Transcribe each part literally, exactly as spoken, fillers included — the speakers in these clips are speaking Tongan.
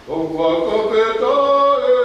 ʻOku fakapetā e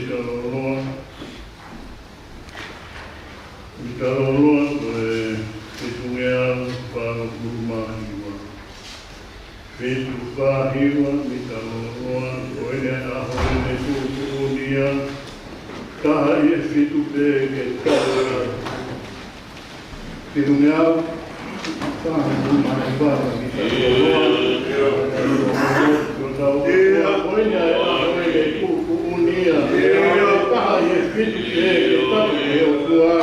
Mita lōloa, mita lōloa ko e fitungeau fāngofulu mā hiva. Fitu fā hiva, mita lōloa, ko eni ʻa e ʻaho ʻe tuʻutuʻuni ia, taha ʻi he fitu pē ke tau. Fitungeau fāngofulu mā hiva, mita lōloa, ko eni ʻa e ʻaho ʻe tuʻutuʻuni ia, taha ʻi he fitu pē ke tau ki he ʻOtua.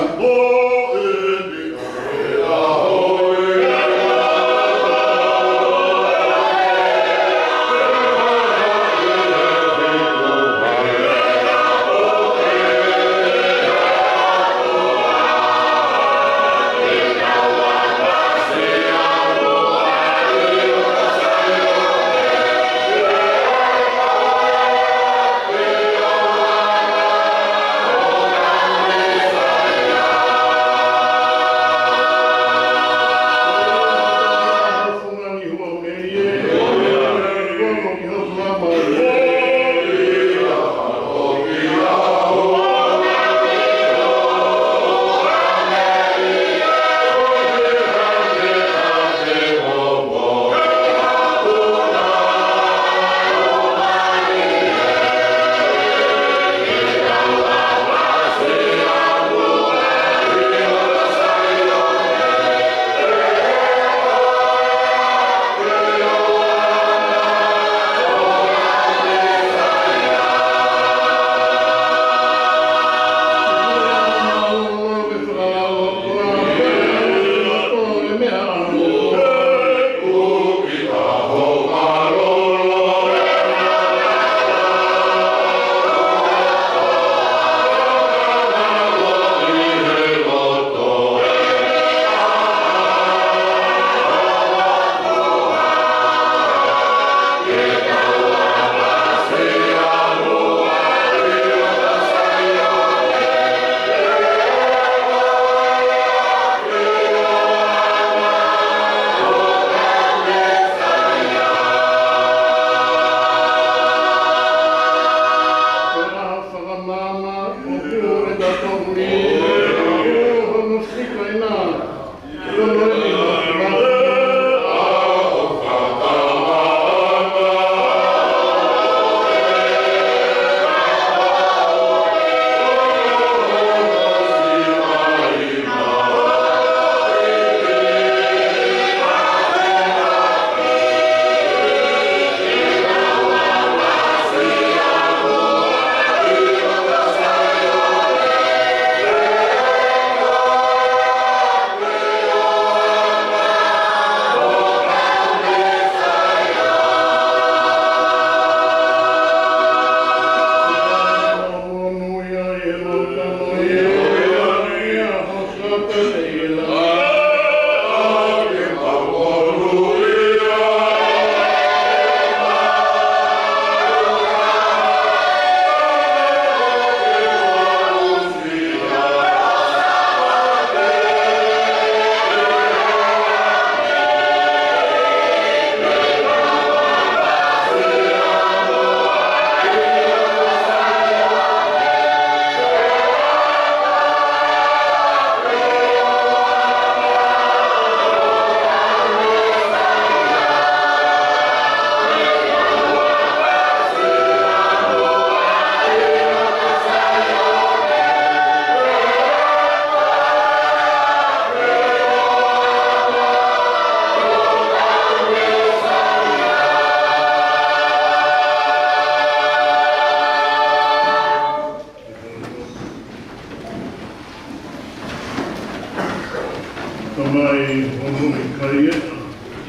Tamai, ʻoku ke kai ʻa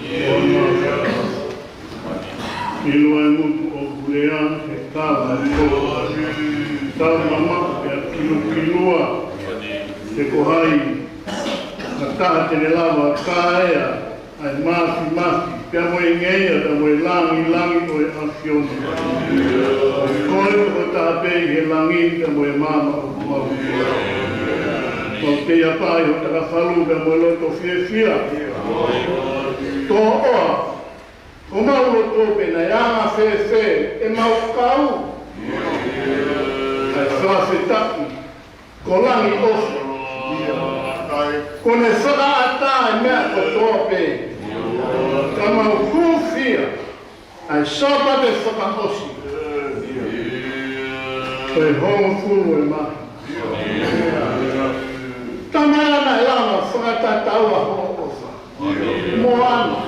e ʻofa. ʻIloa e ngutu ʻoku lea he kava ko. Tau mamaʻo pea kilukilua. He ko hai ha taha te ne lava ʻo kaea ʻa e māfimafi, pea mo e ngeia, pea mo e langilangi ʻo e ʻAfiona. Ko koe ko e taha pē ʻi he langi, pea mo e maama ʻoku mau. Mau tei apa ʻi ho takafalu, pea mo e loto fiefia. Tō ʻoa, ko mau loto pē naʻe anga fēfē ʻemau kau. ʻA e Fakafetaʻi, ko langi ʻofa. Kuo ne fakaʻatā e meʻa kotoa pē. Ka mau hūfia ʻa e Sāpate fakaʻosi ʻo e hongofulu ʻo e māhina. Tamai, naʻe lava fakatatau ʻa hoʻo ʻofa. Moana,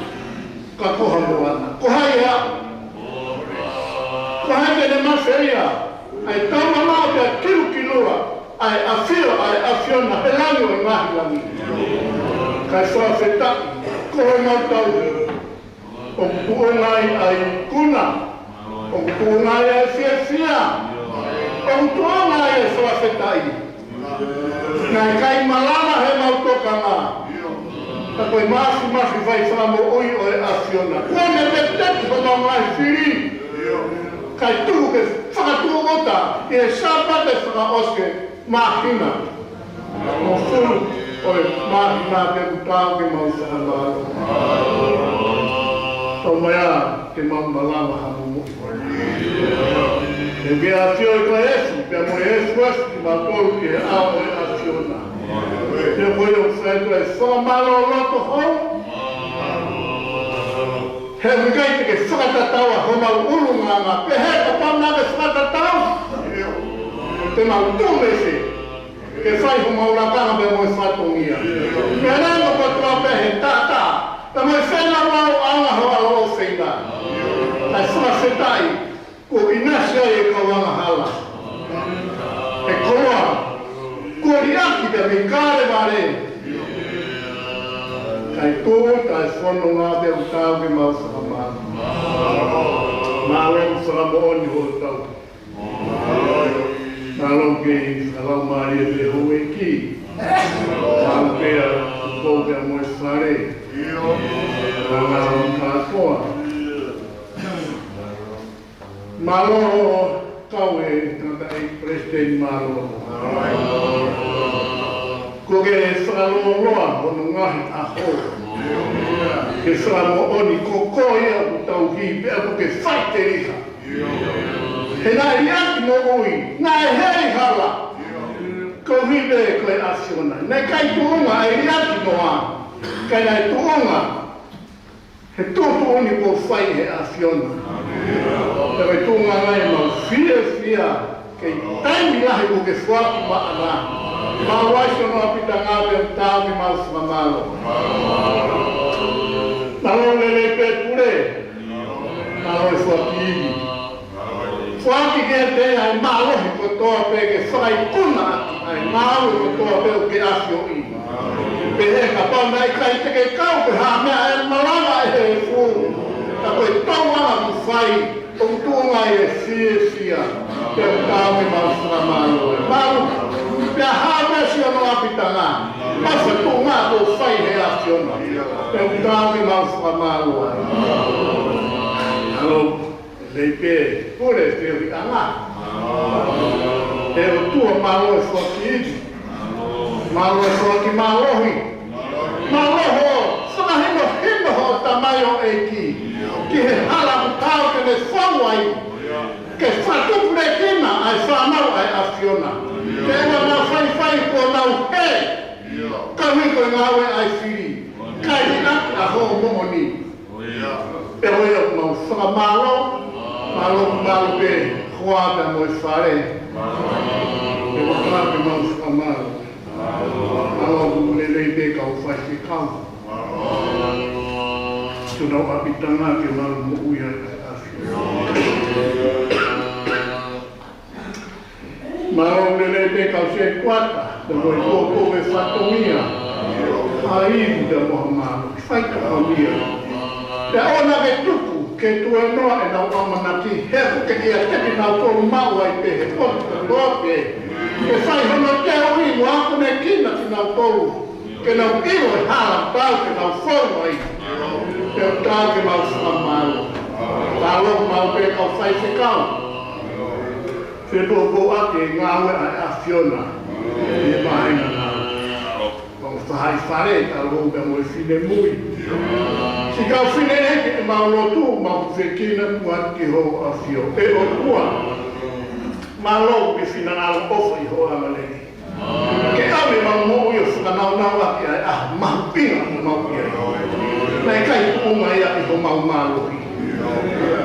ka ko ha moana. Ko hai ʻa? Ko hai te ne mafeia ʻa e taumamaʻo pea kilukilua ʻa e ʻafio ʻa e ʻAfiona he langi ʻo e ngaahi langi? Kae fakafetaʻi, ko homau tauhi ʻoku tuʻunga ai ʻa e ikuna, ʻoku tuʻunga ai ʻa e fiefia, ʻoku tuʻunga ai ʻa e fakafetaʻi. Naʻe ʻikai malava he mau tokanga, ka ko e māfimafi fai fakamoʻui ʻo e ʻAfiona. Kuo ne veteki homau ngaahi fili, kae tuku ke fakatūʻuta ʻi he Sāpate fakaʻosi e māhina. Hongofulu ʻo e māhina, pea ʻoku taau ke mau fakamālō. Tau mai ā ke mau malava ha momoʻi. Ke ke ʻafio ʻi he efu, pea mo e efuefu kimautolu ki he ʻao ʻo e ʻAfiona. Pea ko ia ʻoku fai atu e fakamālō loto hou. He ʻoku ʻikai te ke fakatatau ʻa homau ʻulungaanga, pehē kapau naʻa ke fakatatau, te mau tuʻu mei fē ke fai homau lakanga pea mo e fatongia? Meʻa naʻa mo kotoa pē he taʻataʻa, pea mo e fenauʻanga ho ʻAlo ʻofeina. Kae fakafetaʻi, kuo ʻinasi ai e kau angahala, e koloa kuo liʻaki pea mei Kalevale. Kae tuʻu ʻa e fononga, pea ʻoku taau ke mau fakamālō. Mālō fakamoʻoni hotau. Mālō ke fakalaumālie pē houʻeiki. Mālō pē ʻa e kou pea mo e fale. Mālō kātoa. Mālō kau e tangataʻeiki Palesiteni, mālō. Kuo ke fakalōloa hono ngaahi ʻaho ke fakamoʻoni ko koe ia ʻoku tauhi, pea ʻoku ke faʻiteliha. He naʻe liʻaki moʻui, naʻe hei hala, koeʻuhi pē ko e ʻAfiona. Naʻe ʻikai tuʻunga ʻa e liʻaki noa, ka naʻe tuʻunga he tuʻutuʻuni kuo fai he ʻAfiona. Pea ko e tuʻunga ia ʻemau fiefia, kei taimi lahi kuo ke foaki maʻana. Mau ʻosi hono ʻapitanga, pea ʻoku taau ke mau fakamālō. Mālō lelei pē Pule. Mālō e foaki ivi. Foaki kiate ia ʻa e mālohi kotoa pē ke fakaikuna ʻaki ʻa e ngāue kotoa pē ʻoku ke ʻafioʻi. Pehē kapau naʻe ʻikai te ke kau, pe ko e hā e meʻa ʻe malava ʻe he efu, ka ko e tauʻanga kuo fai, ʻoku tuʻunga ai e fiefia. Pea ʻoku taau ke mau fakamālō. Mālō. Pea hā pē siʻono ʻapitanga, mau fakatuʻunga kuo fai he ʻAfiona. Pea ʻoku taau ke mau fakamālō. Mālō. Lelei pē Pule, feohiʻanga. ʻE ʻOtua, mālō e foaki ivi. Mālō e foaki mālohi. Mālō hoʻo fakahinohino hoʻo tamaioʻeiki ki he hala ʻoku taau ke ne fou ai, ke fakatupulekina ʻa e fānau ʻa e ʻAfiona. Ke ʻoua naʻa faifai kuo nau hē, koeʻuhi ko e ngāue ʻa e fili, kae liʻaki ʻa hoʻo moʻoni. Pea ko ia ʻoku mau fakamālō. Mālō, mālō pē hoa pea mo e fale. Pea ʻoku taau ke mau fakamālō. Mālō, lelei pē kau faifekau. Siʻonau ʻapitanga ke mau moʻui ai ʻa e ʻAfiona. Mālō lelei pē kau sētuata, pea mo e koukou e fatongia, ʻa e ivi pea mo ha mālohi, faitokonia. Pea ʻoua naʻa ke tuku ke tuēnoa ʻenau ʻamanaki, he ʻoku ke ʻiate kinautolu maʻu ai pē he potu kotoa pē. Ke fai hono teuʻi mo akonekina kinautolu, ke nau ʻilo e hala ʻoku taau ke nau fou ai. Pea ʻoku taau ke mau fakamālō. Mālō, mālō pē kau faifekau. Fepōpōʻaki e ngāue ʻa e ʻAfiona ʻi he māhina na. Kau faʻahi fale, kau lou pea mo e finemui. Siʻi kau fineʻeiki, ʻemau lotu, mau fekina kuo ʻatu ki hoʻo ʻAfio. ʻE ʻOtua, Mālō ʻi he finangalo ʻofa ʻi hoʻo ʻamanaki. Ke ʻave ʻemau moʻui ʻo fakanaunau ʻaki ʻa e ʻaho mahuʻinga ʻoku mau ʻi ai. Naʻe ʻikai tuʻunga ia ʻi homau mālohi.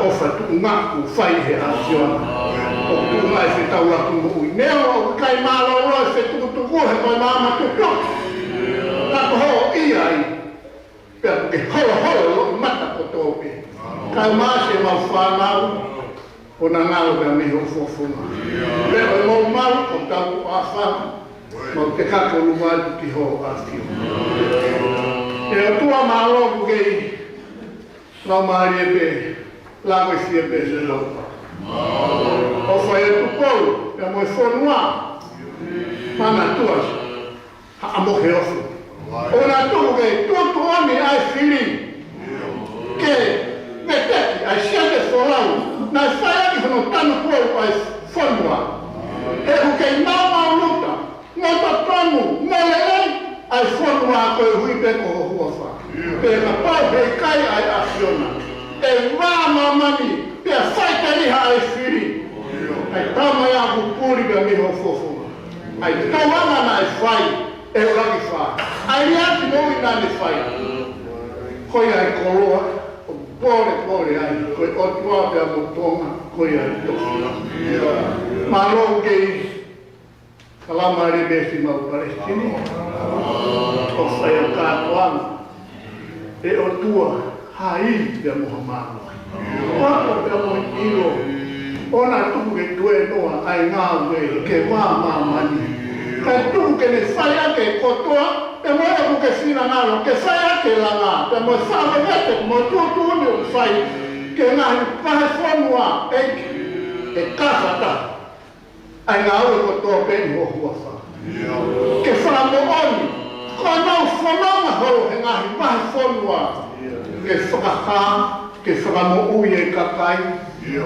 ʻOfa tuʻunga ʻoku fai he ʻAfiona. ʻOku tuʻunga ʻi he fetaulaki moʻui. Neongo ʻoku ʻikai mālōlō e fetukutuku he ko e maama tutuku. Ka ko hoʻo ʻi ai. Pea ke holoholo loʻimata kotoa pē. Kae ʻumaʻā siʻemau fānau, ʻo na ngalo pea mei hoʻo fofonga. Pea ʻo mau mau, ʻo tau ʻofa, mau te kaka ʻo luma atu ki hoʻo ʻAfio. ʻE ʻOtua mālō ʻoku kei laumālie pē, lave fie pē se lau. ʻOfa ʻa Tupou, pea mo e fonua, mana tuas. Haʻamo he ofu. ʻOua naʻa tuku ke tuʻutuʻuni ʻa e fili. Ke veteki ʻa e siate folau. Naʻe fai ʻaki hono tanu kuo ʻa e fonua. He ʻoku kei maumau luta. Mo totonu. Mo lelei. ʻA e fonua ko e hui pē ko ho huafa. Pea kapau he ʻikai ʻa e ʻAfiona. ʻE vā māmani. Pea fai taliha ʻa e fili. ʻA e tama ia ʻoku puli pea mei ho fofonga. ʻA e tauanga naʻe fai, ʻe ʻuluaki fā. ʻA e liʻaki moʻui naʻa ne fai. Ko ia ʻa e koloa, ʻoku pōlepole ai, ko e ʻOtua pea mo Tonga, ko ia ʻa e tofiʻa. Mālō ʻoku kei, ka laumālie pē siʻemau Palesiteni. ʻOfa ʻa e kātoanga. ʻE ʻOtua, haʻi pea mo ha mālohi. Papa pea mo e ʻilo. ʻOua naʻa tuku ke tuēnoa ʻa e ngāue ke vā māmani. Kae tuku ke ne fai ʻaki e kotoa, pea mo e ʻoku ke finangalo, ke fai ʻaki e langa, pea mo e fakavete, mo e tuʻutuʻuni ʻoku fai, ki he ngaahi vahefonua, ʻEiki, ʻe kafata. ʻA e ngāue kotoa pē ʻi ho huafa. Ke fakamoʻoni, ko ʻenau fononga holo he ngaahi vahefonua. Ke fakahā, ke fakamoʻui e kakai,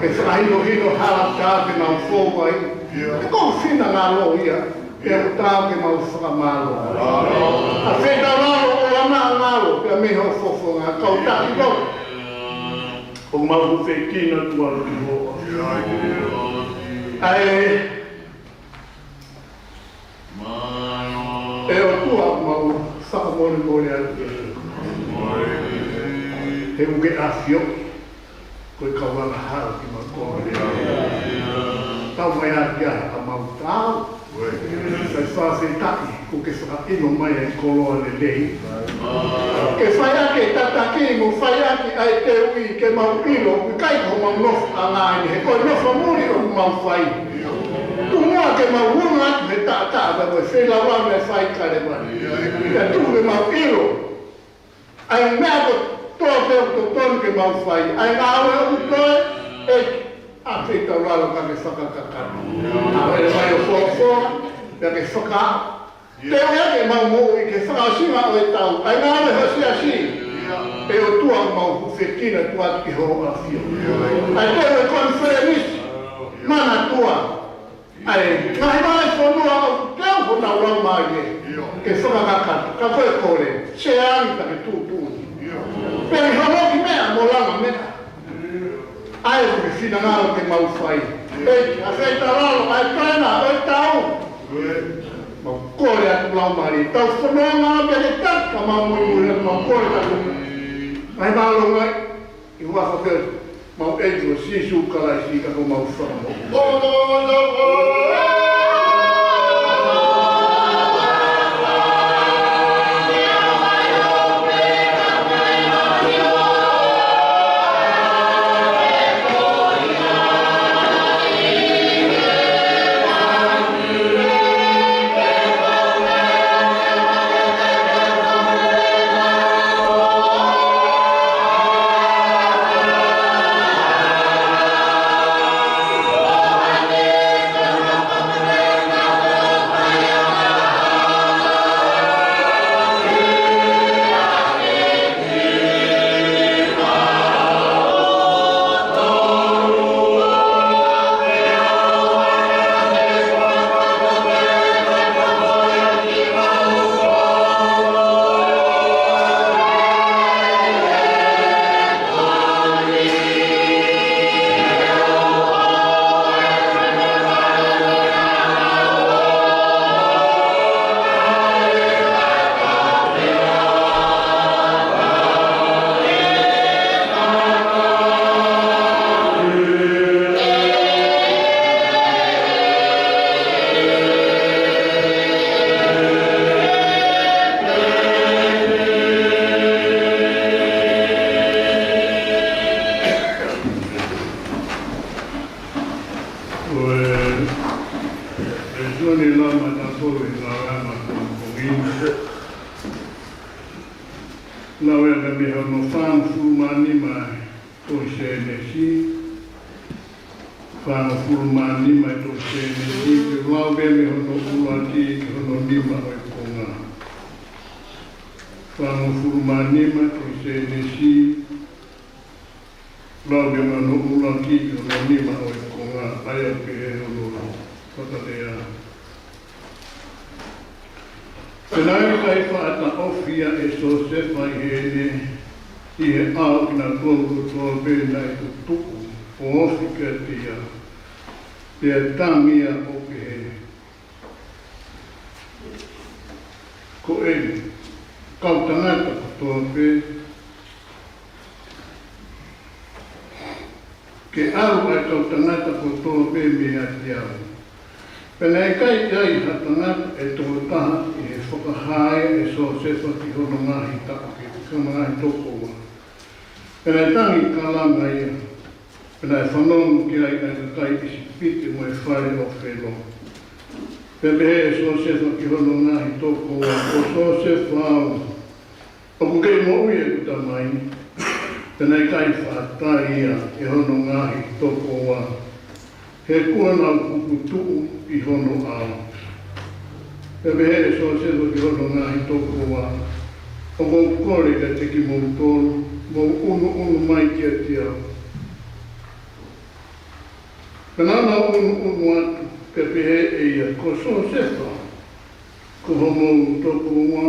ke fakahinohino hala tā ke nau fou ai. He ko ho finangalo ia, pea ʻoku taau ke mau fakamālō. ʻA fetaulaki ʻo ana ngalo, pea mei ho fofonga, kau taki kau. ʻOku mau hūfekina tuʻa ki ho. ʻA e, ʻe ʻOtua ʻoku mau fakamolemole atu. He ʻoku ke ʻafio, ko e kau angahala ki mau kole. Tau mai atu ia ʻa mau tau. Sai fakafetaʻi, kuo ke fakaʻilo mai ʻa e koloa lelei. Ke fai ʻaki e tataki mo fai ʻaki ʻa e teuʻi ke mau ʻilo, ʻoku ʻikai ko homau nofoʻanga eni, he ko e nofo muli ʻoku mau fai. Tuku muʻa ke mau hū atu he taʻataʻa, ka ko e feilaulau naʻe fai ʻi Kalevale. Ka tuku ke mau ʻilo. ʻA e meʻa kotoa pē ʻoku totonu ke mau fai. ʻA e ngāue ʻoku toe, ʻEiki, ʻa fetaulaki ka ke fakakakato. ʻA e mai ʻo folofola, pea ke faka-, te ʻoku ʻikai ke mau moʻui ke fakaʻosinga ʻo e tau. ʻA e ngāue ho siasi, ʻe ʻOtua mau hūfekina tuʻa ki ho ʻAfio. ʻA e teu e konifelenisi, mana tuʻa. ʻA e, ngaahi vahefonua ʻoku teu honau laumālie. Ke fakakakato, ka ko e kole, se angi ka ke tuʻutuʻuni. Pea ʻi holo ki meʻa mo langa meʻa. ʻA e, ʻoku ke finangalo ke mau fai. ʻEiki, ʻa fetaulaki, ʻa e taina, ʻa e tau. Mau kole atu laumālie, tau fononga pea ke taki ka mau muimui atu mau kole atu. Ngaahi mālō ngai. ʻI he huafa pē ʻo homau ʻEiki ko Sīsū Kalaisi ka ko homau Fakamoʻui. Maʻatautolu ʻi he ngaahi ʻaho ko eni. Lau ia mei hono fāngofulu mā nima ʻo e Sēnesi. Fāngofulu mā nima ʻo e Sēnesi, ke lau ia mei hono ʻuluaki ki hono nima ʻo e konga. Fāngofulu mā nima ʻo e Sēnesi, lau ia mei hono ʻuluaki ki hono nima ʻo e konga, ʻa ia ʻoku pehē hono fakalea. Pea naʻe ʻikai faʻa taʻofi ia ʻe Siosefa ʻi heʻene, ʻi he ʻao kinautolu kotoa pē naʻe tutuʻu ʻo ofi kiate ia, pea tangi ia ʻo pehē: Ko eni, kau tangata kotoa pē, ke ʻalu ʻa e kau tangata kotoa pē meiate au. Pea naʻe ʻikai ʻi ai ha tangata ʻe toko taha ʻi he fakahā ʻe Siosefa ki hono ngaahi taʻokete, ki hono ngaahi tokoua. Pea naʻe tangi kalanga ia, pea naʻe fanongo ki ai ʻa e kakai ʻIsipite mo e fale ʻo Felo. Pea pehē ʻe Siosefa ki hono ngaahi tokoua: Ko Siosefa au, ʻoku kei moʻui ʻeku tamai. Pea naʻe ʻikai faʻa tali ia ʻe hono ngaahi tokoua, he kuo nau puputuʻu ʻi hono ʻao. Pea pehē ʻe Siosefa ki hono ngaahi tokoua: ʻOku ou kole kiate kimoutolu, mou ʻunuʻunu mai kiate au. Pea naʻa nau ʻunuʻunu atu, pea pehē ʻe ia: Ko Siosefa, ko homou tokoua,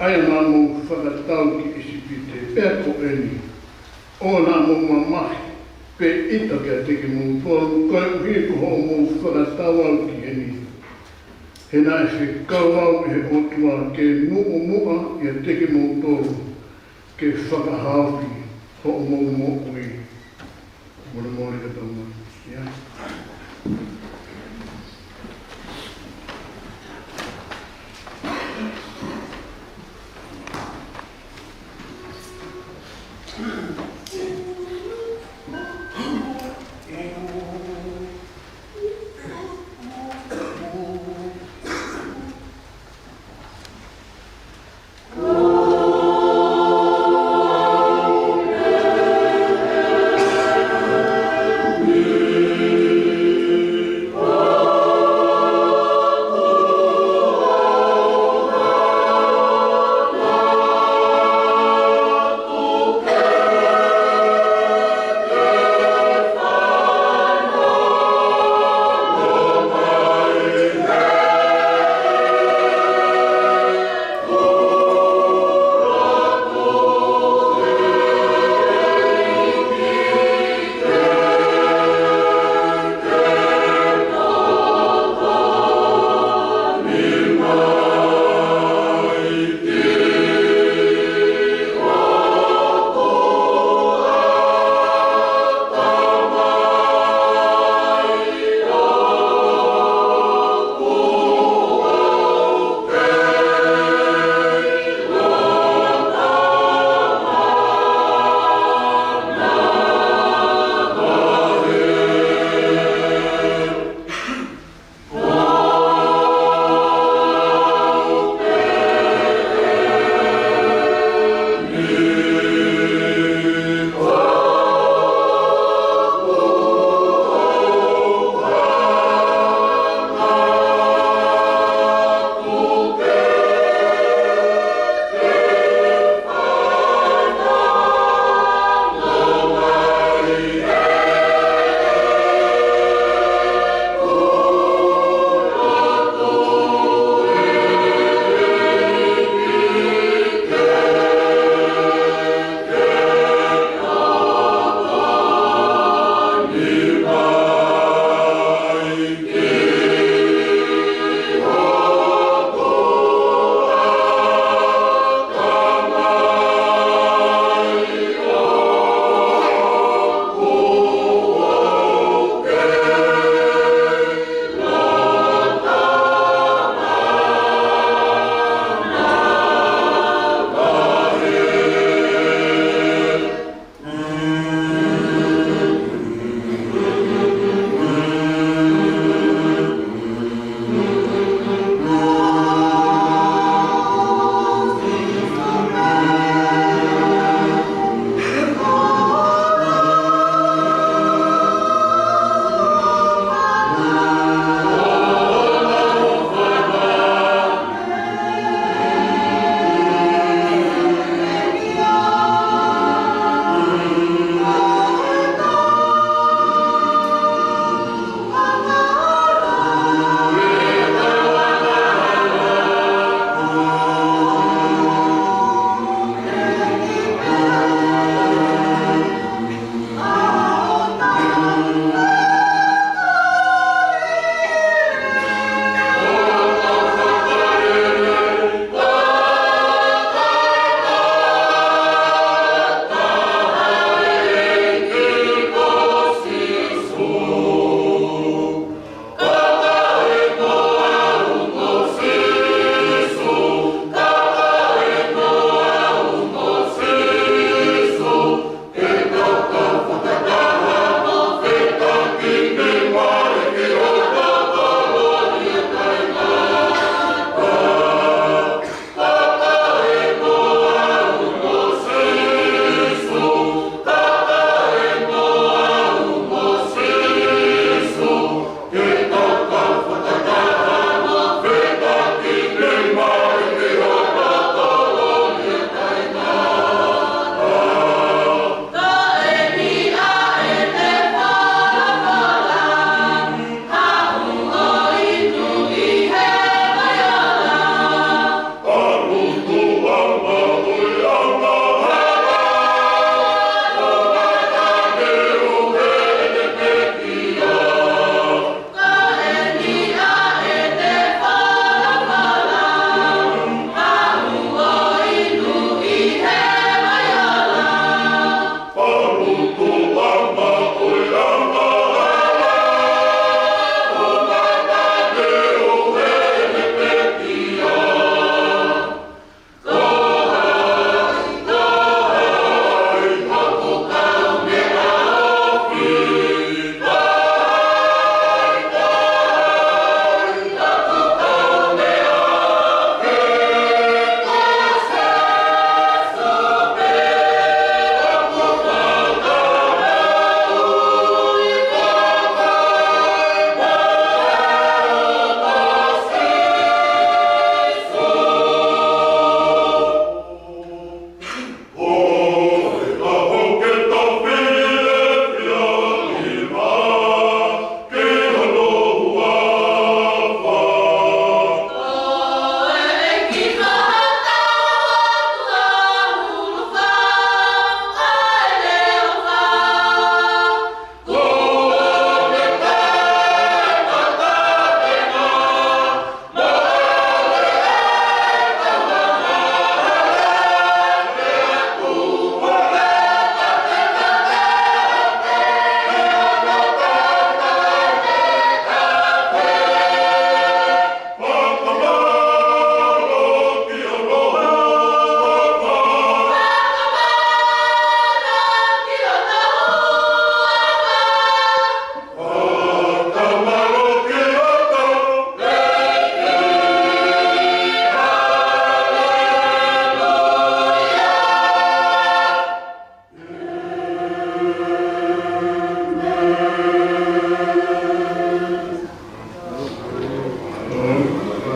ʻa ia naʻa mou fakatau ki ʻIsipite, pea ko eni, ʻoua naʻa mou mamahi pe ʻita kiate kimoutolu, koeʻuhi ko hoʻomou fakatau au ki heni. He naʻe fekau au ʻe he ʻOtua ke muʻomuʻa ʻiate kimoutolu, ke fakahaofi hoʻomou moʻui. Molemole ka tau maʻu ia.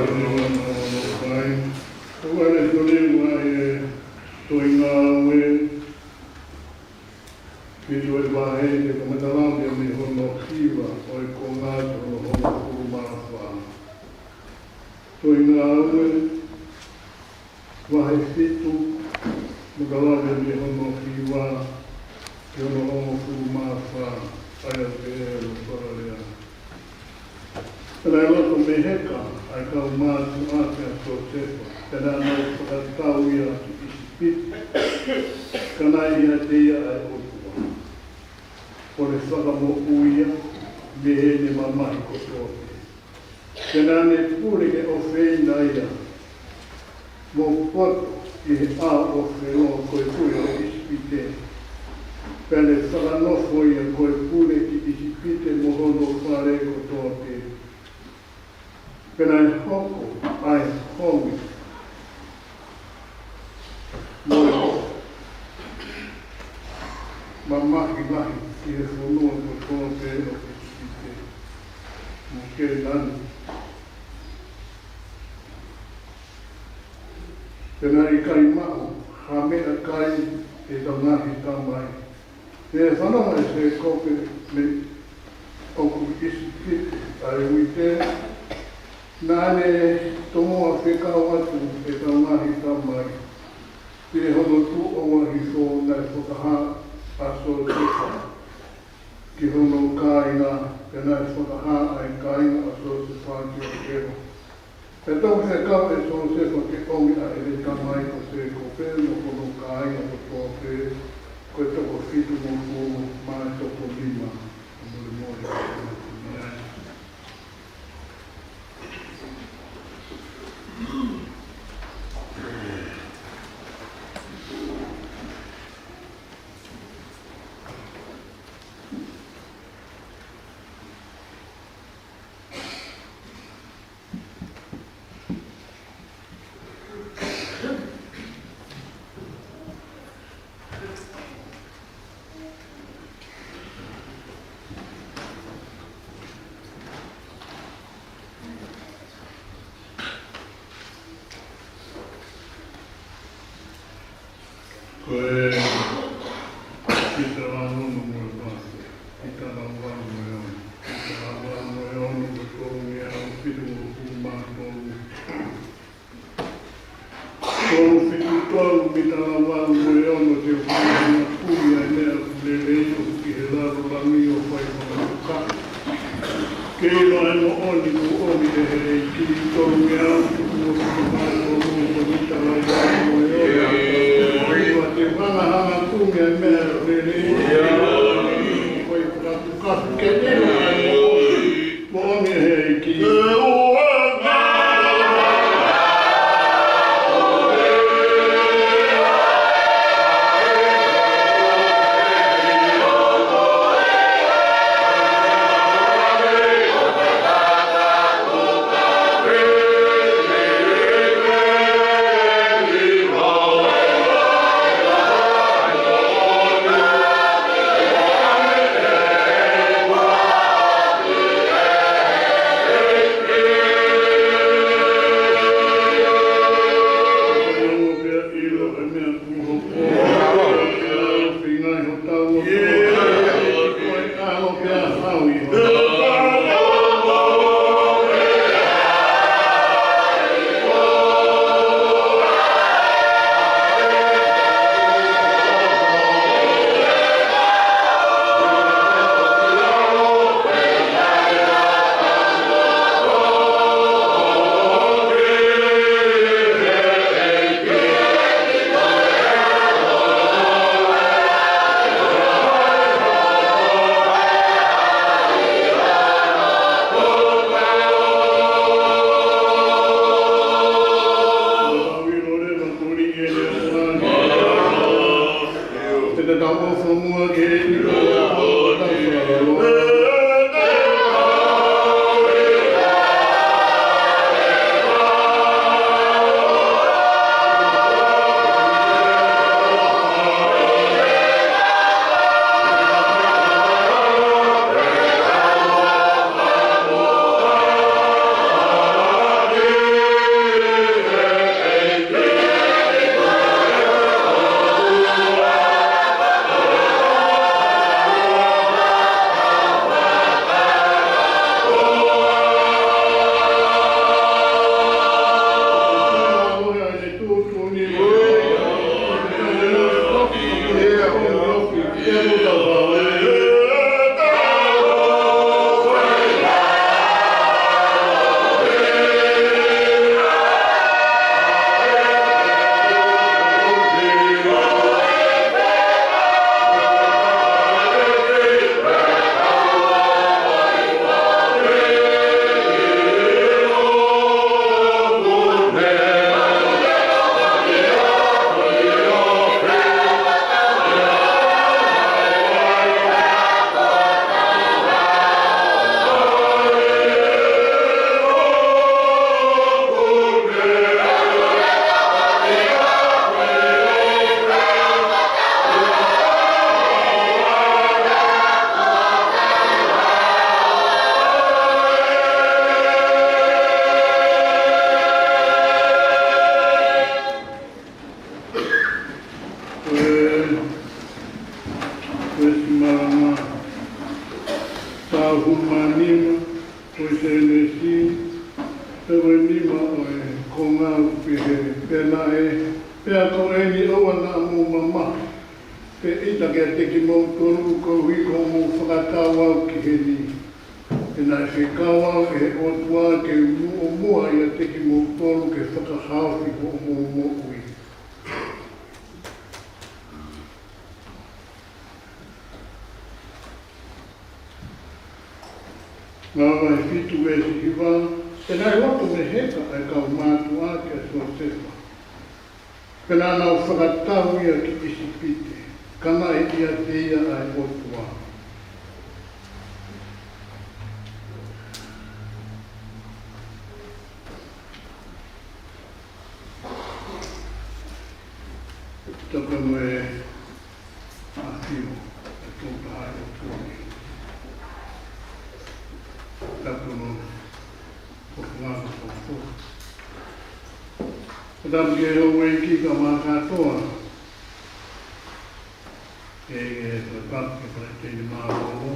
Ko e lēsoni ʻa e Tohi Ngāue, fitu ʻo e vahe, te u kamata lau ia mei hono hiva ʻo e konga ki hono hongofulu mā fā. Tohi Ngāue, vahe fitu, kamata lau ia mei hono hiva ki hono hongofulu mā fā, ʻa ia ʻoku pehē hono fakalea. Pea naʻe loto meheka ʻa e kau mātuʻa kia Siosefa, pea naʻa nau fakatau ia ki ʻIsipite, ka naʻe ʻiate ia ʻa e ʻOtua, ʻo ne fakamoʻui ia mei heʻene mamahi kotoa pē. Pea naʻa ne pule ke ʻofeina ia mo poto ʻi he ʻao ʻo Felo ko e tuʻi ʻo ʻIsipite. Pea ne fakanofo ia ko e pule ki ʻIsipite mo hono fale kotoa pē. Pea naʻe hoko ʻa e honge mo e mamahi lahi ki he fonua kotoa pē ʻo ʻIsipite mo Kēnani. Pea naʻe ʻikai maʻu ha meʻakai ʻe heʻetau ngaahi tamai. Pea fanongo ʻa Sēkope mei ʻoku ʻi ʻIsipite ʻa e uite, naʻa ne tomuʻa fekau atu ʻetau ngaahi tamai. Pea ʻi hono tuʻo ua hifo naʻe fakahā ʻa Siosefa ki hono kāinga, pea naʻe fakahā ʻa e kāinga ʻa Siosefa kia Felo. Pea toki fekau ʻe Siosefa ke ʻomi ʻa ʻene tamai ko Sēkope mo hono kāinga kotoa pē, ko e toko fitungofulu mā toko nima. Molemole, molemole. Ko e Pita vahe ono mo e vahe, Pita vahe ono mo e ono. Pita vahe ono mo e ono, ko e tolungeau fitungofulu mā tolu. Tolu fitu tolu, Pita vahe ono mo e ono, te u hanga ʻo kumi ʻa e meʻa ʻoku lelei ʻoku ʻi he lalo langi ʻo fai fakatuka. Ke ʻilo ʻa e moʻoni kuo ʻomi ʻe he ʻEiki, tolungeau fitungofulu mā tolu, ko Pita vahe ono mo e ono. Te u hanga ʻo kumi ʻa e meʻa ʻoku lelei ʻoku fai fakatuka. Ke ʻilo ʻa e moʻoni kuo ʻomi ʻe he ʻEiki. Ko e nima ʻo e konga ʻoku pehē: Pea naʻe, pea ko eni ʻoua naʻa mou mamahi pe ʻita kiate kimoutolu koeʻuhi ko hoʻomou fakatau au ki heni. He naʻe fekau au ʻe he ʻOtua ke u muʻomuʻa ʻiate kimoutolu ke fakahaofi hoʻomou moʻui. Ngāue vahe fitu veesi hiva: Pea naʻe loto meheka ʻa e kau mātuʻa kia Siosefa, pea naʻa nau fakatau ia ki ʻIsipite, ka naʻe ʻiate ia ʻa e ʻOtua. Tapu mo e ʻafio ʻa e Tolu Tahaʻi ʻOtua ni. Tapu mo e ngaahi fakafofonga. Tapu ki he houʻeiki kae ʻumaʻā kātoa, ʻa e, ʻa e, tapu ki he palesiteni mālōlō,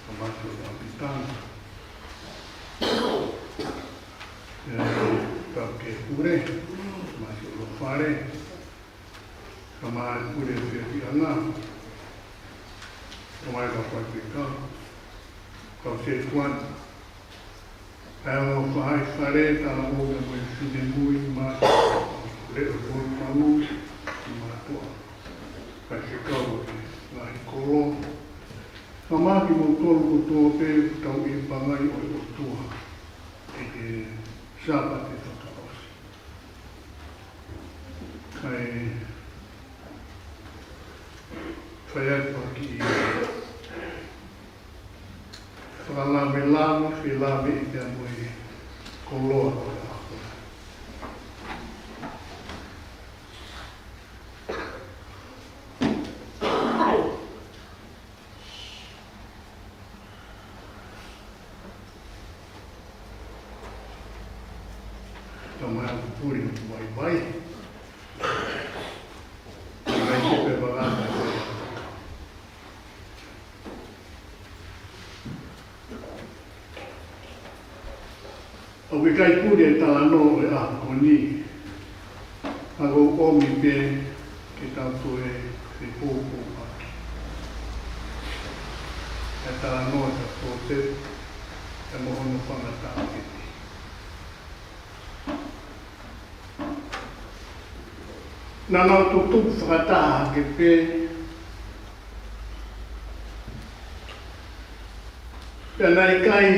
kae ʻumaʻā e ʻapitanga. ʻA e, tapu ki he pule, kae ʻumaʻā e ʻofefale, kae ʻumaʻā e pule fiefiaʻanga, kae ʻumaʻā e kau faifekau, kau sētuata, kae ʻumaʻā e faʻahi fale, talavou mo e finemui, mo e leʻo mo e manu, mo e mātuʻa faifekau ʻo e ngaahi kolo, kae ʻumaʻā kimoutolu kotoa pē ʻoku tau ʻi he pangai ʻo e ʻOtua ʻi he Sāpate fakaʻosi. Kae fai atu ʻa e kiʻi fakalavelave, felāveʻi pea mo e koloa ʻo e ʻaho. Tau mai ʻa e puli mai mai. Mai se pe vagata. ʻOku ʻikai puli e talanoa ʻo e ʻaho ko eni, ka ʻoku ou ʻomi pē ke tau toe fepoupouaki ʻa e talanoa ʻa Siosefa pea mo hono fanga taʻokete. Naʻa nau tutupu fakataha hake pē, pea naʻe ʻikai,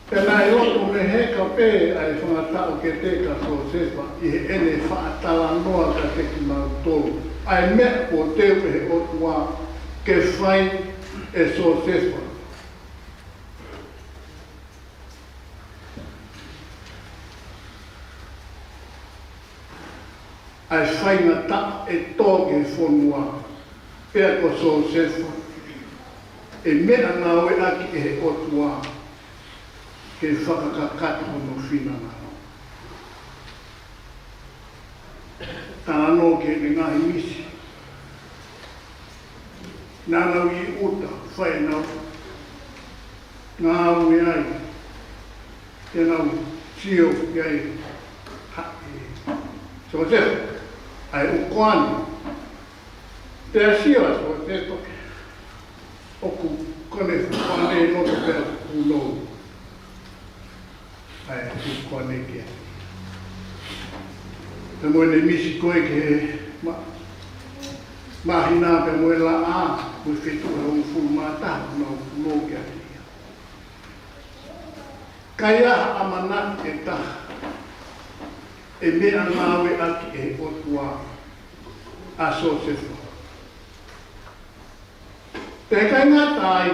pea naʻe loto meheka pē ʻa e fanga taʻokete kia Siosefa ʻi heʻene faʻa talanoa kiate kimautolu ʻa e meʻa kuo teu ʻe he ʻOtua ke fai ʻe Siosefa. ʻA e faingataʻa ʻe tō ki he fonua, pea ko Siosefa, ʻe meʻangāueʻaki ʻe he ʻOtua ke fakakakato hono finangalo. Talanoa ki heʻene ngaahi misi naʻa nau ʻi ʻuta, fai ʻenau ngāue ai, te nau sio ki ai, ha, ʻe Siosefa, ʻa e ʻukoani. Pea sio ʻa Siosefa, ʻoku ko ʻene fuʻu koane ʻi loto pea ʻoku punou ʻa e fuʻu koane ki ai. Pea mo ʻene misi ko ē ki he ma-, māhina pea mo e laʻā, mo e fetuʻu ʻe hongofulu mā taha, nau punou kiate ia. Ka ʻi ai ha ʻamanaki ʻe taha ʻe meʻangāueʻaki ʻe he ʻOtua ʻa Siosefa. Pea ʻikai ngata ai,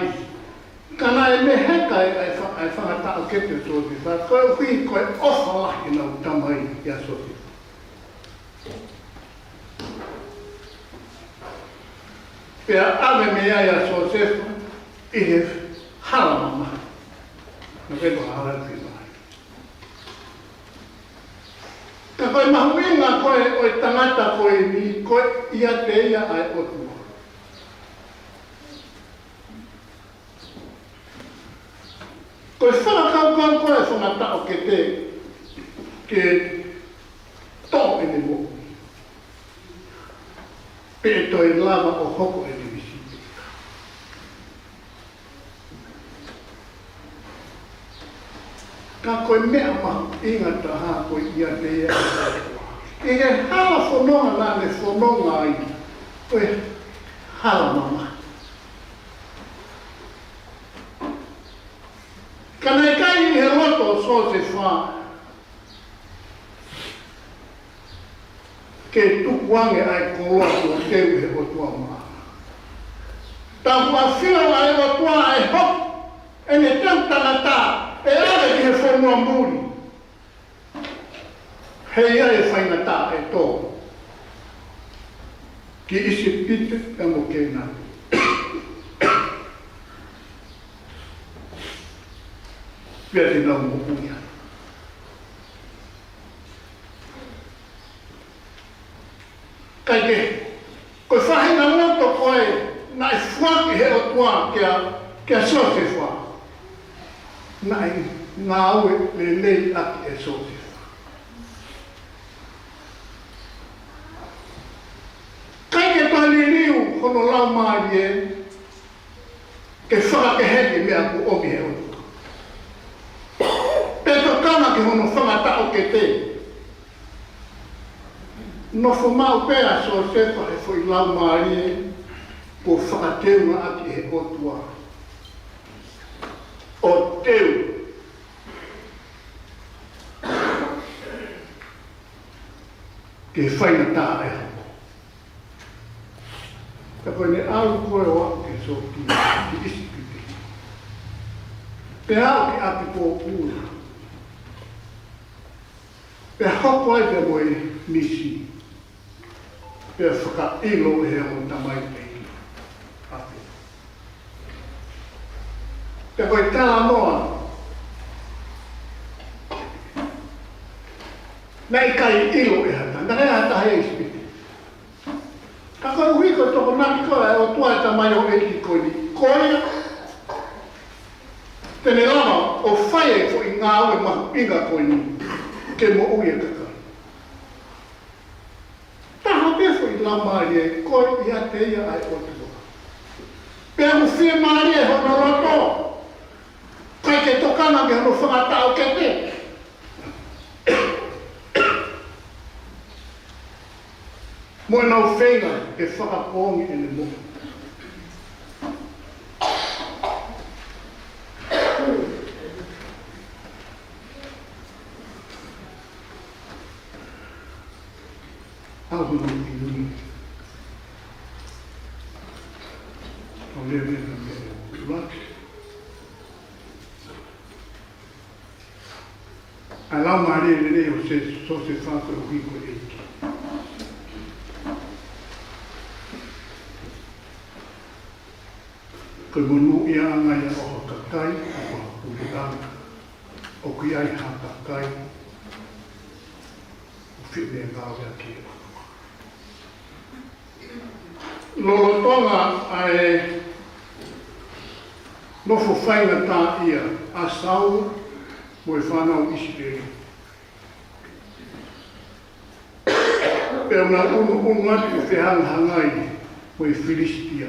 ka naʻe meheka ʻa e fa-, ʻa e fanga taʻokete ʻo Siosefa, koeʻuhi ko e ʻofa lahi ʻenau tamai kia Siosefa. Pea ʻave mei ai ʻa Siosefa ʻi he hala mamahi. Naʻe ʻikai ko ha hala fiemaʻu. Ka ko e mahuʻinga ko ē ʻo e tangata ko eni, ko e ʻiate ia ʻa e ʻOtua. Ko e fakakaukau ko ē ʻa e fanga taʻokete ke toʻo ʻene moʻui, pe ʻe toe lava ʻo hoko ʻene misi. Ka ko e meʻa mahuʻinga taha ko e ʻiate ia ʻa e ʻOtua. ʻI he hala fononga naʻa ne fononga ai, ko e hala mamahi. Ka naʻe ʻikai ʻi he loto ʻo Siosefa ke tuku ange ʻa e koloa kuo teu ʻe he ʻOtua maʻana. Tapu ʻafio ʻa e ʻOtua ʻa e hoko ʻene teu tangata ʻe ʻave ki he fonua muli. Heiʻi ʻa e faingataʻa ʻe tō ki ʻIsipite pea mo Kēnani. Pea te nau moʻui ai. Kae kehe, ko e faʻahinga loto ko ē naʻe foaki ʻe he ʻOtua kia, kia Siosefa, naʻe ngāue lelei ʻaki ʻe Siosefa. ʻIkai ke toe liliu hono laumālie ke fakakeheʻi e meʻa kuo ʻomi ʻe he ʻOtua, pe tokanga ki hono fanga taʻokete. Nofo maʻu pē ʻa Siosefa he foʻi laumālie kuo fakateunga ʻaki ʻe he ʻOtua ʻo teu ki he faingataʻa ʻe hoko. Ka ko ʻene ʻalu ko ē ʻo aʻu ki he sōtia, ki ʻIsipite, pea aʻu ki ʻApikopulu, pea hoko ai pea mo e misi, pea fakaʻilo ʻe he ongo tamaioʻeiki ʻa Pea. Pea ko e talanoa, naʻe ʻikai ʻilo ʻe ha taha, naʻe ʻikai ha taha ʻi ʻIsipite. Ka koeʻuhi ko e tokonaki ko ē ʻa e ʻOtua ʻa e tamaioʻeiki ko eni, ko ia te ne lava ʻo fai e foʻi ngāue mahuʻinga ko eni ke moʻui e kakai. Taha pē foʻi laumālie ko ē ʻiate ia ʻa e ʻOtua. Pea ʻoku fiemālie hono loto, ʻikai ke tokanga ki hono fanga taʻokete mo ʻenau feinga ke fakapoongi ʻene moʻui. ʻAu hono ʻi nui. ʻO leve na me laki. ʻA e laumālie lelei ʻo Siosefa koeʻuhi ko e ʻEiki. Ko e monūʻiaʻanga ia ʻo ha kakai, ʻo ha puleʻanga, ʻoku ʻi ai ha kakai ʻoku fiemaʻu ke ngāueʻaki ʻe he ʻOtua. Lolotonga ʻa e nofo faingataʻaʻia ʻa Saula mo e fānau ʻIsileli, pea ʻoku nau ʻunuʻunu atu ʻo fehangahangai mo e Filisitia.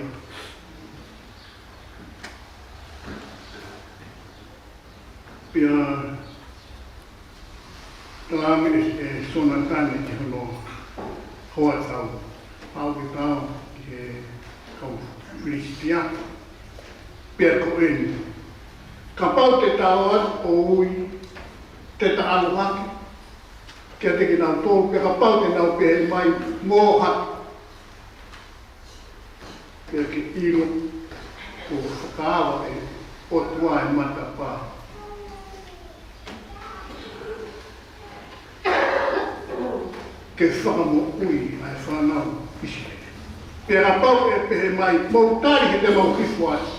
Pea talaange ʻe, ʻe Sionatane ki hono hoa tau, ʻAu ke tau ki he kau Filisitia. Pea ko eni, kapau te ta ō atu ʻo ui, te ta ʻalu hake kiate kinautolu, pea kapau te nau pehē mai, Mou ō hake, pea ke ʻilo kuo fakaava ʻe he ʻOtua e matapā ke fakamoʻui ʻa e fānau ʻIsileli. Pea kapau ʻe pehē mai, Mou tali, he te mau hifo atu.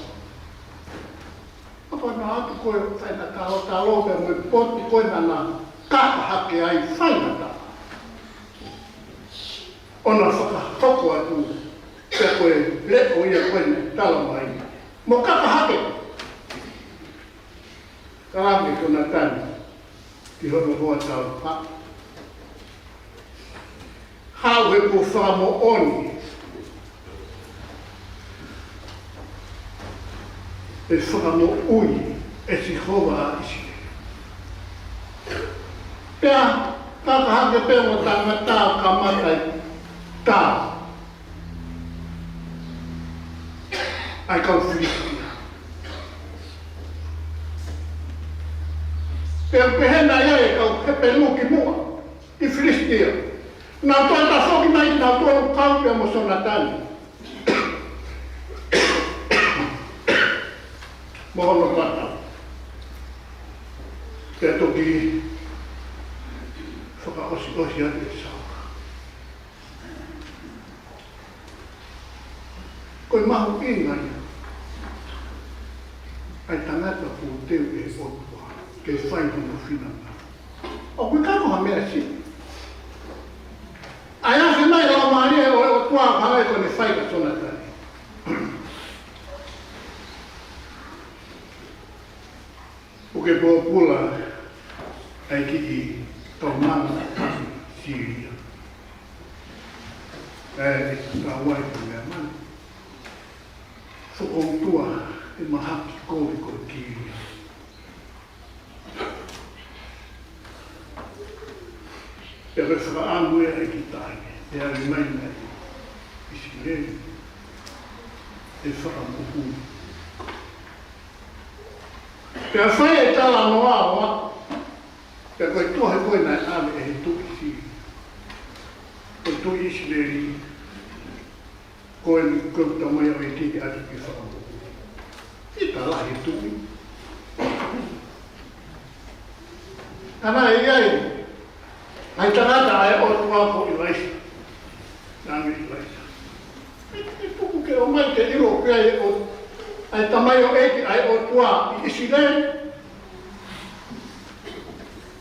Kapau naʻe ʻatu ko e faingataʻa ʻo Saula pea mo e potu ko ē naʻa na kaka hake ai, faingataʻa ʻo na fakahoko atu, pea ko e leʻo ia ko ē naʻe tala mai, Mou kaka hake. Talaange ʻe Sionatane, ki hono hoa taukapo. Haʻu he kuo fakamoʻoni ʻe fakamoʻui ʻe Sihova ʻa ʻIsileli. Pea, ka ka hake pē mo tangata ʻo kamata ʻi tā ʻa e kau Filisitia. Pea pehē nai ʻe he kau Hepelū kimuʻa ki Filisitia, naʻa nau toe tafoki mai, naʻa nau toe kau pea mo Sonatani mo hono pata. Pea toki fakaʻosiʻosi atu ʻe Saula. Ko e mahuʻinga ia ʻa e tangata kuo teu ʻe he ʻOtua ke fai hono finangalo. ʻOku ʻikai ko ha meʻa siʻi. ʻA ia ʻoku ʻomai ʻe he Laumālie ʻo e ʻOtua, hangē ko ʻene fai kia Sonatani. ʻOku ke pōpula ʻa e kiʻi kaunanga Sīlia. ʻE, ʻe tau ai ko e meʻa mani. Fokoutua e mahaki kovi ko e kilia. Pea ko e fakaʻamu ia ʻa e kitai, ʻe ʻalu mai nai ʻIsileli ʻe fakamoʻui. Pea fai e talanoa ʻo, pea ko e tohi ko ē naʻe ʻave ʻe he tuʻi Sī-, ko e tuʻi ʻIsileli, ko e, ko e tamaioʻeiki ke ʻatu ke fakamoʻui. ʻIta lahi e tuʻi. Ka naʻe ʻi ai ʻa e tangata ʻa e ʻOtua ko ʻIlaisa. Naʻa ne ʻIlaisa. ʻE, ʻe tuku ke ʻomai ke ʻilo pē ʻa e ʻo-, ʻa e tamaioʻeiki ʻa e ʻOtua ʻi ʻIsileli.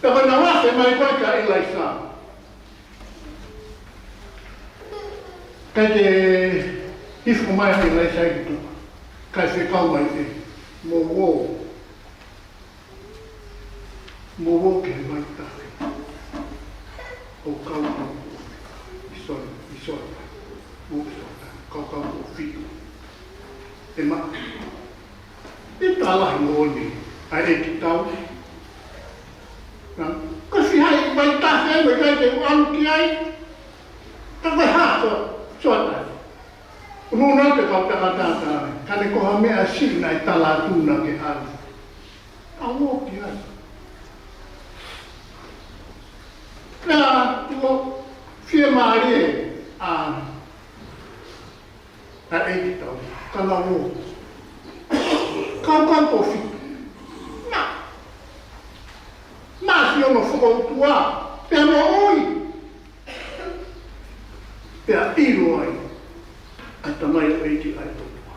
Pea ko ʻena afe mai ko ē kia ʻIlaisa. Kae ke hifo mai ʻa ʻIlaisa ki tuʻa. Kae fekau mai ē, mou ō. Mou ō ki he vaitafe ʻo kau kau ʻi Sona, ʻi Sona. Mou ō ki Sona, kau kau ʻo fitu. ʻE maʻa. ʻIta lahi moʻoni ʻa e ʻeikitau. Nā, ko e fiha e vaitafe ʻoku ʻikai te u ʻalu ki ai. Ka ko e hā, Sona, Sona. Nuna te kau tangata, ka ne ko ha meʻa siʻi naʻe tala atu naʻa ke ʻalu. ʻAlu ki ai. Pea, ʻilo, fiemālie ʻa ʻa e ʻeikitau, ka nau ō. Kau kau ko fitu. Maʻa. Maʻa siʻono fokoutua. Pea moʻui. Pea ʻilo ai ʻa e tamaioʻeiki ʻa e ʻOtua.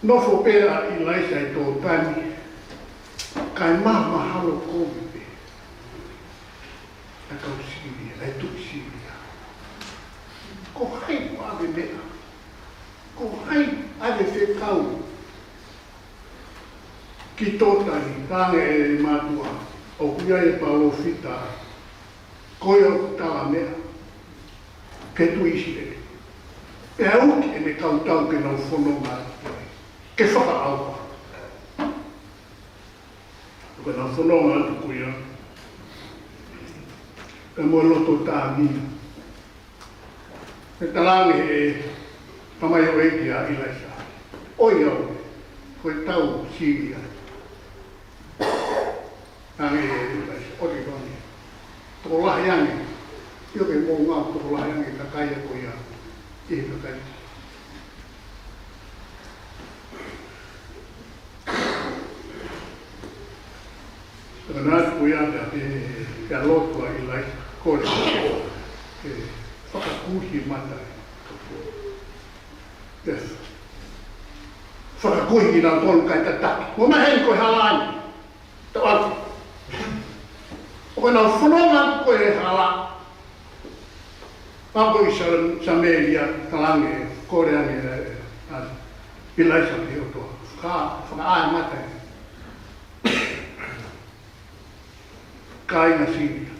Nofo pē ʻa ʻIlaisa ʻi Tōtani, kae mahamahalo kovi pē ʻa e kau Sīlia, ʻa e tuʻi Sīlia. Ko hai ʻoku ʻave meʻa? Ko hai ʻave fekau ki Tōtani? Talaange ʻe he mātuʻa, ʻoku ʻi ai e palōfita ko ia ʻoku tala meʻa ki he tuʻi ʻIsileli. Pea uki ʻene kau tau ke nau fononga atu ki ai, ke fakaʻauha. Ko ʻenau fononga atu ko ia, pea mo e loto tāngia, ʻe talaange ʻe he tamaioʻeiki ʻa ʻIlaisa, ʻOiauē, ko e tau Sīlia. Talaange ʻe ʻIlaisa, ʻOiauē, tokolahi ange, ʻio ke mou ngāue, tokolahi ange e kakai ko ia ʻi he kakai. Pea naʻe ʻi ai ko ia pea, pea lotu ʻa ʻIlaisa, kole ke fakakuihi mata. Pea fakakuihi kinautolu kae tataki. Mou maheni ko e hala eni. Tau atu. ʻOku nau fononga ko e hala. Pea ko ʻIsale-, Samēlia, talaange, kole ange ʻe, ʻe, ʻa ʻIlaisa ki he ʻOtua, faka-, fakaʻā e mata ʻo e kāinga Sīlia.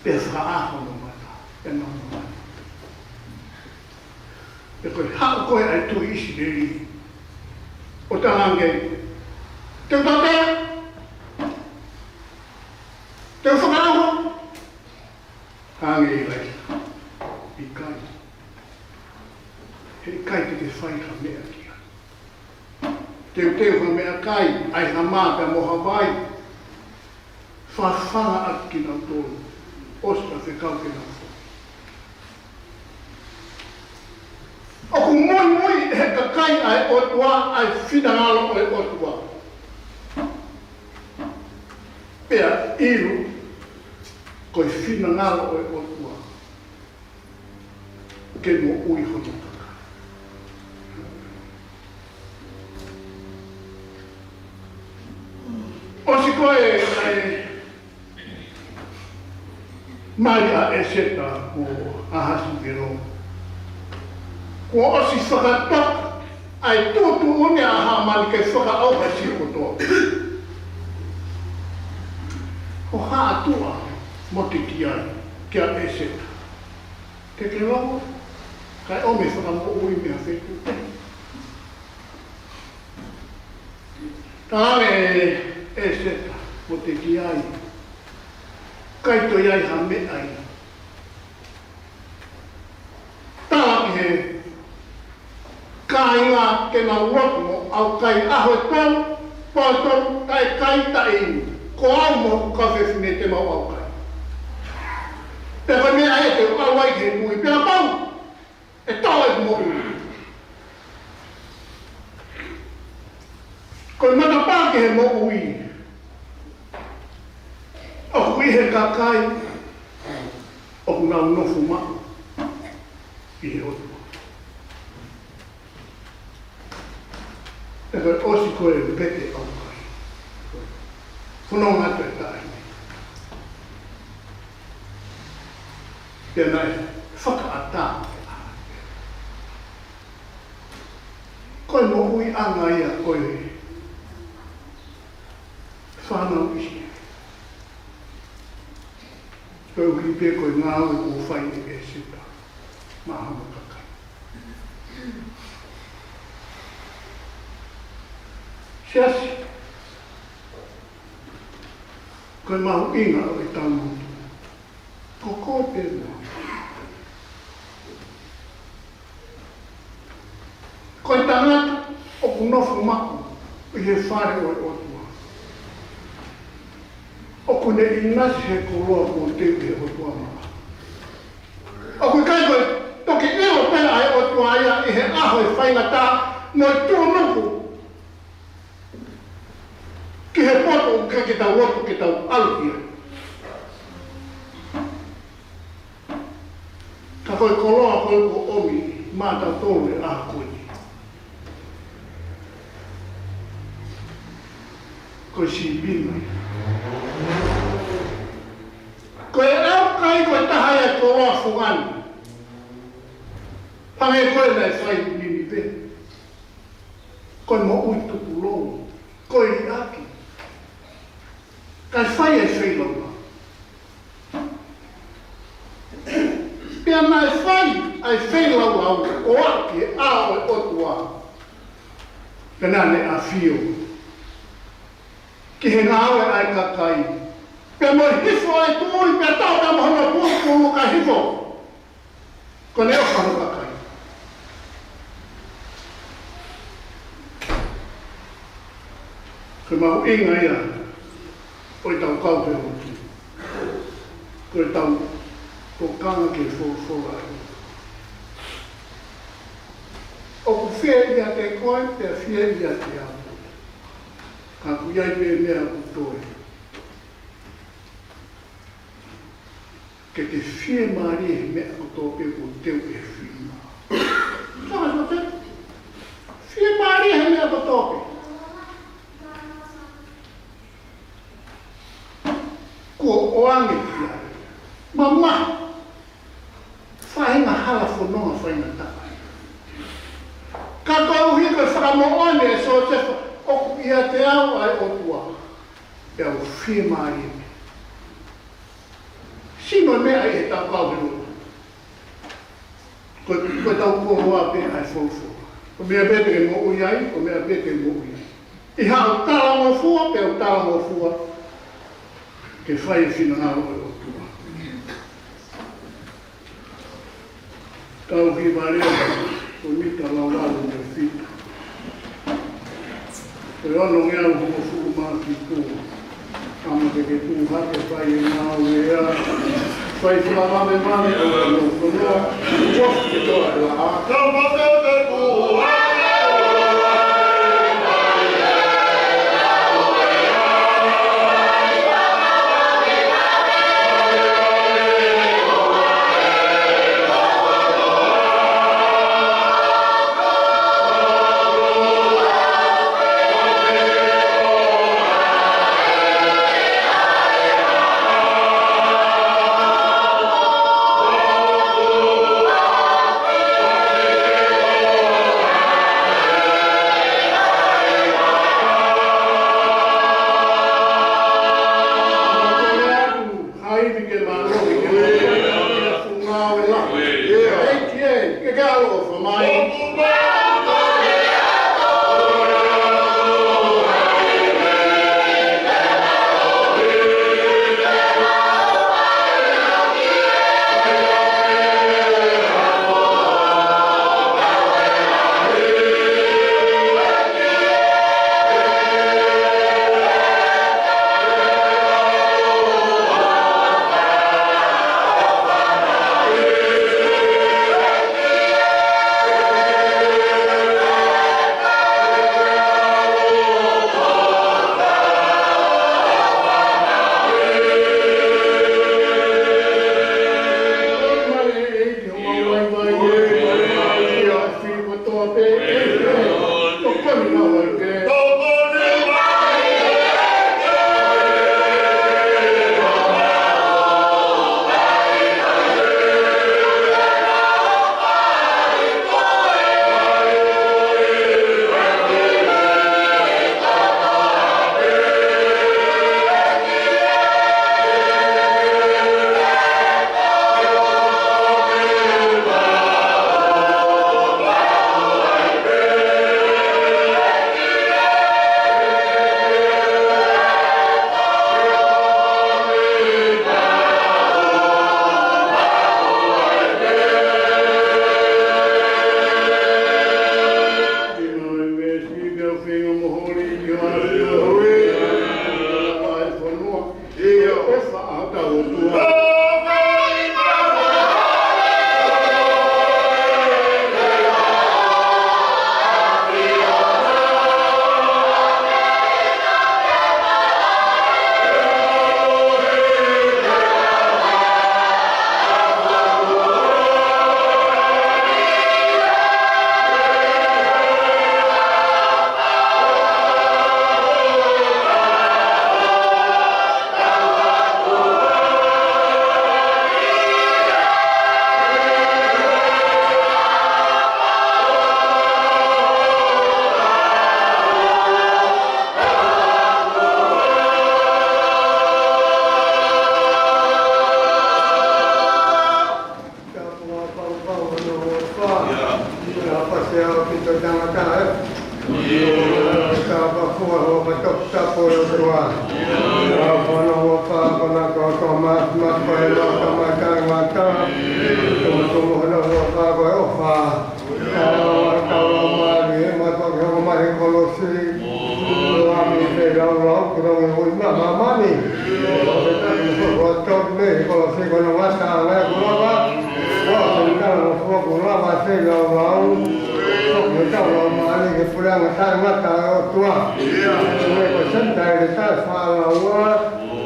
Pea fakaʻā hono mata, pea nau mamahi. Pea ko e haʻu ko ē ʻa e tuʻi ʻIsileli ʻo talaange, te u tautea? Te u fakaʻā? Talaange ʻe ʻIlaisa, ʻikai. Heʻikai te ke fai ha meʻa ki ai. Teuteu ha meʻakai, ʻai ha mā pea mo ha vai, fafanga ʻaki kinautolu, ʻosi ʻa e fekau ke nau foki. ʻOku muimui ʻe he kakai ʻa e ʻOtua ʻa e finangalo ʻo e ʻOtua. Pea ʻilo ko e finangalo ʻo e ʻOtua ke moʻui hono kakai. ʻOsi ko ē ʻa e mali ʻa ʻEseta mo ʻAhasivelo, kuo ʻosi fakatoka ʻa e tuʻutuʻuni ʻa Hāmani ke fakaʻauha e sio kotoa. Ko haʻa tuʻa Motekiai kia ʻEseta. Te ke lava, kae ʻomi e fakamoʻui mei ha feituʻu kehe. Talaange ʻe ʻEseta, Motekiai, ʻikai toe ʻi ai ha meʻa ia. Tala ki he kāinga ke nau lotu mo ʻaukai ʻaho ʻe tolu, pō ʻe tolu, taʻe kai, taʻe inu. Ko au mo hoku kau fefine te mau ʻaukai. Pea ko e meʻa ia te u ʻalu ai ki he moʻui, pea pau ʻe tō ʻeku moʻui. Ko e matapā ki he moʻui ʻoku ʻi he kakai ʻoku nau nofo maʻu ʻi he ʻOtua. Pea ko e ʻosi ko ē ʻo e pete ʻaukai, fononga atu e taʻahine, pea naʻe fakaʻatā. Ko e moʻuiʻanga ia ʻo e fānau ʻIsileli. Koeʻuhi pē ko e ngāue kuo fai ʻe ʻEseta maʻa hono kakai. Siasi, ko e mahuʻinga ʻo ʻetau motu ko koe pē mo au. Ko e tangata ʻoku nofo maʻu ʻi he fale ʻo e ʻOtua, ʻoku ne ʻinasi he koloa kuo teu ʻe he ʻOtua maʻa. ʻOku ʻikai ko e toki ʻilo pē ʻa e ʻOtua ia ʻi he ʻaho ʻe faingataʻa mo e tuʻunuku ki he potu ʻoku ʻikai ke tau lotu ke tau ʻalu ki ai. Ka ko e koloa ko ē kuo ʻomi maʻatautolu he ʻaho ko eni, ko e sīpinga ia. Ko e ʻaukai ko e taha ia e koloa fungani. Hangē ko ē naʻe fai ʻi Ninive. Ko e moʻui tupulou, ko e liʻaki, kae fai e feilaulau. Pea naʻe fai ʻa e feilaulau ʻo aʻu ki he ʻao ʻo e ʻOtua, pea naʻa ne ʻafio ki he ngāue ʻa e kakai. Pea mo e hifo ʻa e tuʻi, pea tau pea mo hono pulupulu ka hifo. Ko ʻene ʻofa hono kakai. Ko e mahuʻinga ia ʻo ʻetau kau ki he ʻOtua. Ko ʻetau tokanga ki he folofola ʻa e ʻOtua. ʻOku fie ʻiate koe, pea fie ʻiate au. Ka ʻoku ʻi ai pē meʻa ʻoku toe. Ke te fiemālie he meʻa kotoa pē kuo teu ʻe he fiemaʻu. Saka saka. Fiemālie he meʻa kotoa pē kuo ʻoange ki ai. Ma ʻo faingataʻa. Ka koeʻuhi ko e fakamoʻoni ʻe Siosefa, ʻoku ʻiate au ʻa e ʻOtua, pea u fiemālie. Sino e meʻa ʻi he tau kau he lua. Ko, ko e tau koloa pē ʻa e folofola. Ko e meʻa pē te ke moʻui ai, ko e meʻa pē te ke moʻui ai. ʻI haʻo talangofua, pea u talangofua ke fai e finangalo ʻo e ʻOtua. Tau hiva leva, ko e mita laulau mo e fita. Ko e ono ngeau hongofulu mā fitu. Kama ke ke tū hake fai e ngāue ē. Fai fila mame mame ʻo e no konoa. Uofi ke toa e laʻā. Kama ke ke tū hake. Hai, ke mālō, ke mālō, ke funga o e la. ʻEiki ē, ke ke ʻaloʻofa mai.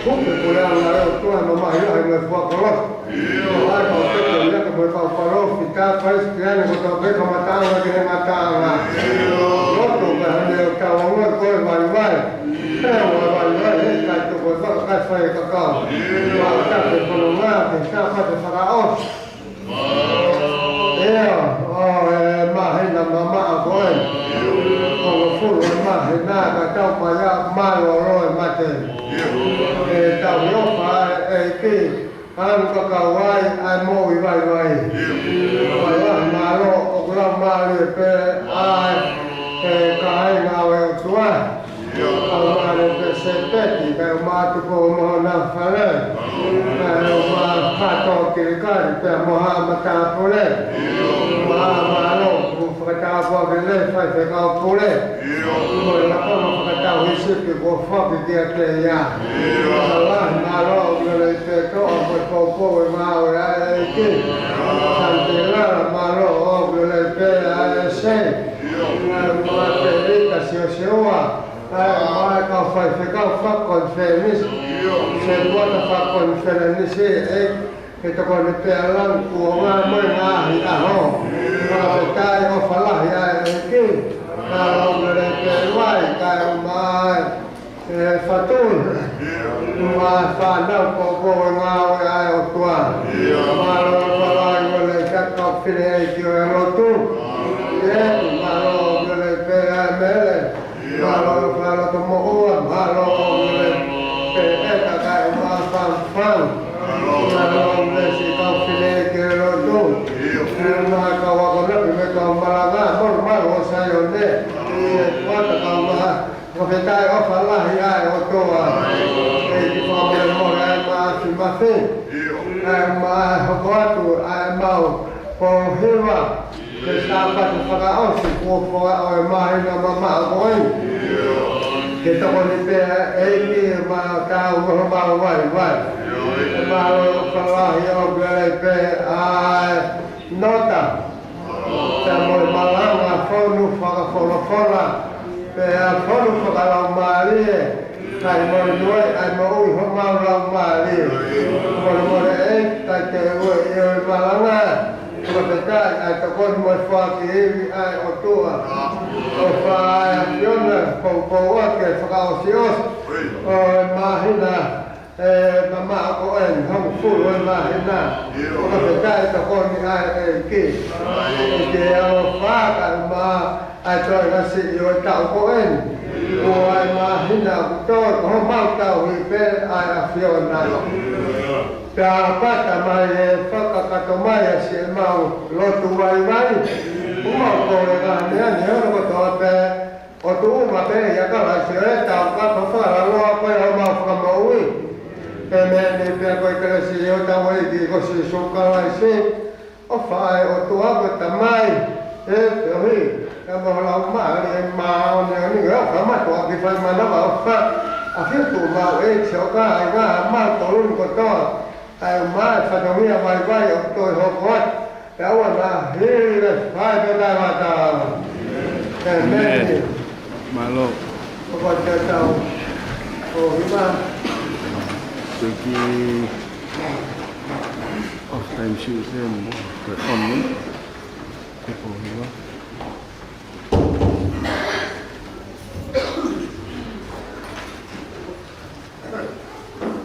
Kuki puleʻanga ʻo e ʻOtua, mamahi lahi mo e fua kolosi. ʻO ʻai kau teke ia ka mo e kau palōfita, Kalisitiane kotoa pē, kamataʻanga ki he ngataʻanga. Lotu pē hane ʻo tau ongoʻi ko e vaivai. Pea mo e vaivai, ʻe ʻikai tuku e vaka kae fai e kakau. Ua ʻo tafe fononga, ke Sāpate fakaʻosi. ʻIo, ʻo e māhina mamaʻo ko ē. ʻOku fuʻu e māhina ka tau mai ʻa mālōlō e mate. ʻE tau ʻofa ʻa e ʻEiki, ʻa ʻoku kau ai ʻa e moʻui vaivai. Vaivai mālō ʻoku lau mālie pē ʻa e kāinga ʻo e ʻOtua. ʻOku mālie pē Sēpeti, kae ʻumaʻā Tupou mo hona fale. Kae ʻumaʻā Hato Kilikali pea mo haʻa matāpule. Mālō, kuo fakatāpuaki ʻe he faifekau pule. Mo e lakanga fakatau hisipi kuo foaki kiate ia. Mālō, mālō, ʻoku lelei pē toʻa mo e poupou e ngāue ʻa e ʻEiki. Santilala, mālō, ʻoku lelei pē ʻa e sei. Mālō, mālō, Pelita, Siosiua. ʻA e, mo e kau faifekau fakakonifelenisi. Sētuata fakakonifelenisi, ʻe, ke tokoni pē ʻa e langi kuonga mo e ngaahi ʻaho. Fakafetaʻi, ʻofa lahi ʻa e ʻEiki. Mālō, ʻoku lelei pē ʻa e vai, kae ʻumaʻā e, e fatu. Mo e fānau poupou e ngāue ʻa e ʻOtua. Mālō, ʻofa lahi, ʻoku lelei pē ʻa e kau fili ʻeiki ʻo e lotu. ʻIo, mālō, ʻoku lelei pē ʻa e mele. Mālō, ʻofa loto moʻua, mālō, ʻoku lelei pē ʻa e kakai ʻo Maʻafanfan. Mālō, ʻoku lelei siʻi kau fili ʻeiki ʻo e lotu. ʻE, mo e kau akonaki mo e kau malanga, mo e malu ʻo Saione. ʻE, ʻoku ʻatā kau maha, fakafetaʻi, ʻofa lahi ʻa e ʻOtua. ʻEiki, fakamolemole ʻa e mafimafi. ʻE, mo e hoko atu ʻa e mau pōhiva. Ke Sāpate fakaʻosi kuo fua ʻo e māhina mamaʻo ko ē. Ke tokoni pē ʻa e ʻEiki maʻa tautolu mo homau vaivai. Mālō, ʻofa lahi, ʻoku lelei pē ʻa e nota. Pea mo e malanga fonu fakafolofola. Pea fonu fakalaumālie. Kae moʻui ai ʻa e moʻui homau laumālie. Molemole ʻEiki, kae te ue ʻi he malanga. Fakafetaʻi ʻa e tokoni mo e foaki ivi ʻa e ʻOtua. ʻOfa ʻa e ʻAfiona, poupou ʻa e fakaʻosiʻosi ʻo e māhina, ʻe, mamaʻo ko eni, hongofulu ʻo e māhina. Fakafetaʻi tokoni ʻa e ʻEiki. ʻEiki ʻofa kae ʻumaʻā ʻa e toe ngasi ʻi he taʻu ko eni. Ko e māhina ʻoku toe, ko homau tauhi pē ʻa e ʻAfiona. Pea pata mai e fakakakato mai ʻa siʻemau lotu vaivai. ʻOku mau kole ngaahi meʻa ni ʻo e kotoa pē, ʻo tuʻu maʻu pē ʻia Kalaisi ʻo e tau ka fakalaloa ko e homau fakamoʻui. Pea meʻa ni pea ko e kelesi ʻa hotau ʻEiki ko Sīsū Kalaisi. ʻOfa ʻa e ʻOtua ko e Tamai, ʻe feohi, ʻa e Laumālie Māʻoniʻoni, ʻe ʻofa maʻa kitautolu ʻaki e fai manava ʻofa, ʻa e fitu mau ʻEiki ʻo kāinga, ʻa mautolu kotoa, ʻa e ʻumaʻā e fatongia vaivai ʻoku toe hoko atu, ʻe ʻoua naʻa hili e fai pē taʻengata. ʻĒmeni. ʻĒmeni. Mālō. ʻOku ʻatā ʻetau pōhiva. Thank you. Off time shoot then, but on me. People